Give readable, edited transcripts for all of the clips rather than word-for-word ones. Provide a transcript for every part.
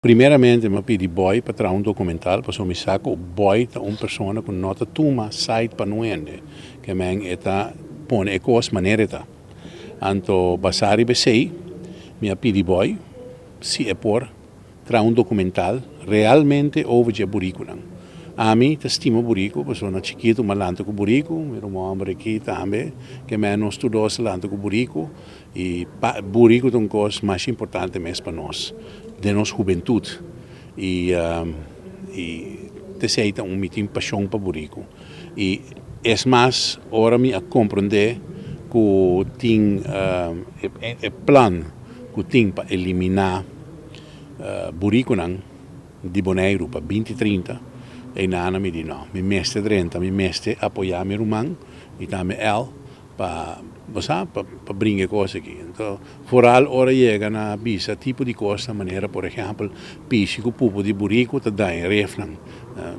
Primeramente mi a pidi Boy pa traha un documental pasobra mi sa cu Boy ta un persona cu no ta tuma side pa nun hende, ke men e ta pone e cos manera e ta. Anto basa riba esey mi a pidi Boy si e por traha un documental realmente over dje buricunan. Ami ta stima buricu pasobra na chikitu mi a lanta cu buricu, mi ruman homber aki tambe, ke men nos tur dos a lanta cu buricu. I pa buriku ta un kos mas importante mes pa nos den nos hubentut i i t'esei ta un mi tin pashon pa buriku i es mas ora mi a komprende ku tin e plan ku tin pa eliminá burikunan di Boneiru pa binti 30 einan mi di no mi mester drenta mi mester apoyá mi ruman i tambe el Pa, bo sa, pa, pa bringa e kos aki. Anto, foral ora yega na bisa tipo di kosnan manera, por ehèmpel, pishi ku pupu di buriku ta daña refnan.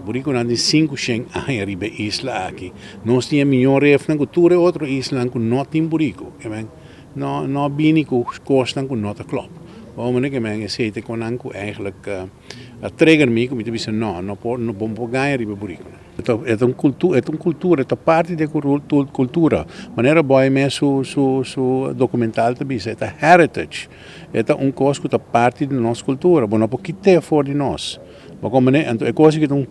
Burikunan tin 500 aña riba e isla aki. Nos tin e mihó refnan ku tur e otro islanan ku no tin buriku. Ke men, no, no bini ku kosnan ku no ta klòp. Bo manera ke men esei ta e konan ku eigentlik a trigger mi ku mi ta bisa no, no por, no por gaña riba e burikunan. E ta un cultura, e ta un cultura, e ta parti di e cultura. Manera Boy mes su su su documental ta bisa, e ta heritage. E ta un cos cu ta parti di nos cultura. Bo no por kit'é for di nos. Bo comprende? Anto e cos aki ta un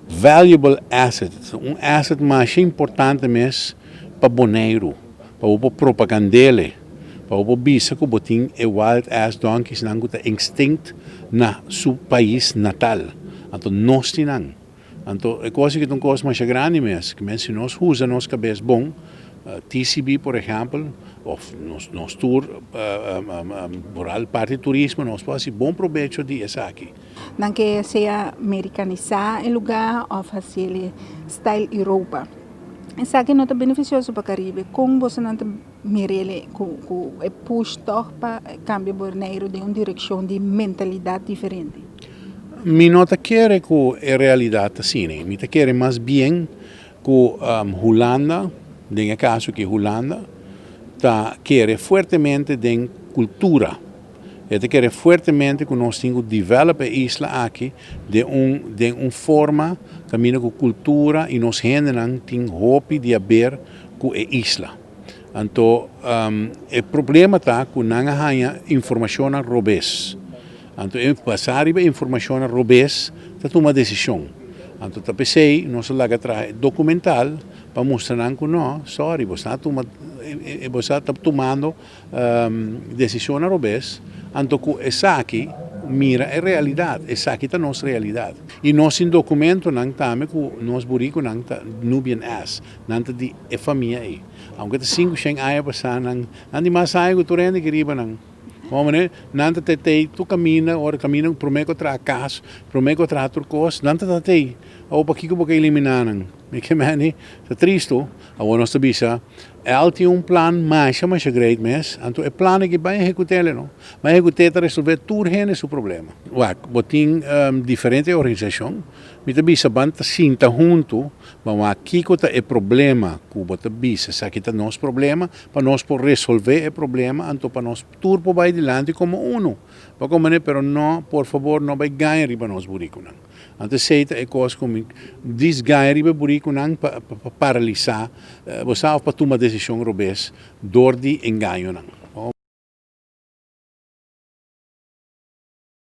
valuable asset, un asset masha importante mes pa Boneiru, pa bo por propagand'el, pa bo por bisa cu bo tin e wild ass donkeysnan cu ta extinct na su pais natal. Anto nos tin nan. Anto e kos aki ta un kos masha grandi mes, ke men si nos usa nos kabes bon, TCB por ehèmpel, òf nos nos tur boral parti di turismo nos por hasi bon probecho di esaki. Nan ke sea merikanisá e lugá òf hasiel style Europa. Esaki no ta benefisioso pa Karibe. Kon bosonan ta mir'el ku ku e push tòg pa kambia Boneiru den un direkshon di mentalidat diferente? Mi no ta kere ku e realidat ta asina. Mi ta kere mas bien ku Hulanda, den e kaso aki Hulanda, ta kere fuertemente den kultura. E ta kere fuertemente ku nos tin ku develop e isla aki den un den un forma kaminda ku kultura i nos hendenan tin hopi di haber ku e isla. Anto e problema ta ku nan a haña informashonnan robes. Anto e basá riba e informashonnan robes ta tuma desishon. Anto ta p'esei nos a laga traha e dokumental pa mustra nan ku no, sòri, bo sa tuma bo sa ta tumando desishonnan robes, anto ku esaki mira e realidat, esaki ta nos realidat. I nos tin dokumentonan tambe ku nos burikunan ta Nubian Ass, nan ta di e famia ei. Aunke ta 500 aña pasá nan nan di mas aña ku tur hende ki riba nan. Hombre, nan ta tetei tur kaminda, ora kaminda promé ku traha kas, promé ku traha tur kos, nan ta tatei. Awor pakiko bo ke eliminá nan? Mi ke meni, ta tristu. Awor nos ta bisa, El tin un plan masha masha great mes, anto e plan aki bai ehekut'el no. Bai ehekut'é ta resolvé tur hende su problema. Wak, bo tin diferente organisashon, mi ta bisa ban ta sinta huntu, ban wak kiko ta e problema ku bo ta bisa esaki ta nos problema, pa nos por resolvé e problema, anto pa nos tur por bai dilanti komo unu. Bo komprendé? Pero no, por fabor no bai gaña riba nos burikunan. Anto esei ta e kos ku mi dis gaña riba e burikunan pa pa paralisá bo sa òf pa tuma desishon robes dor di engañonan.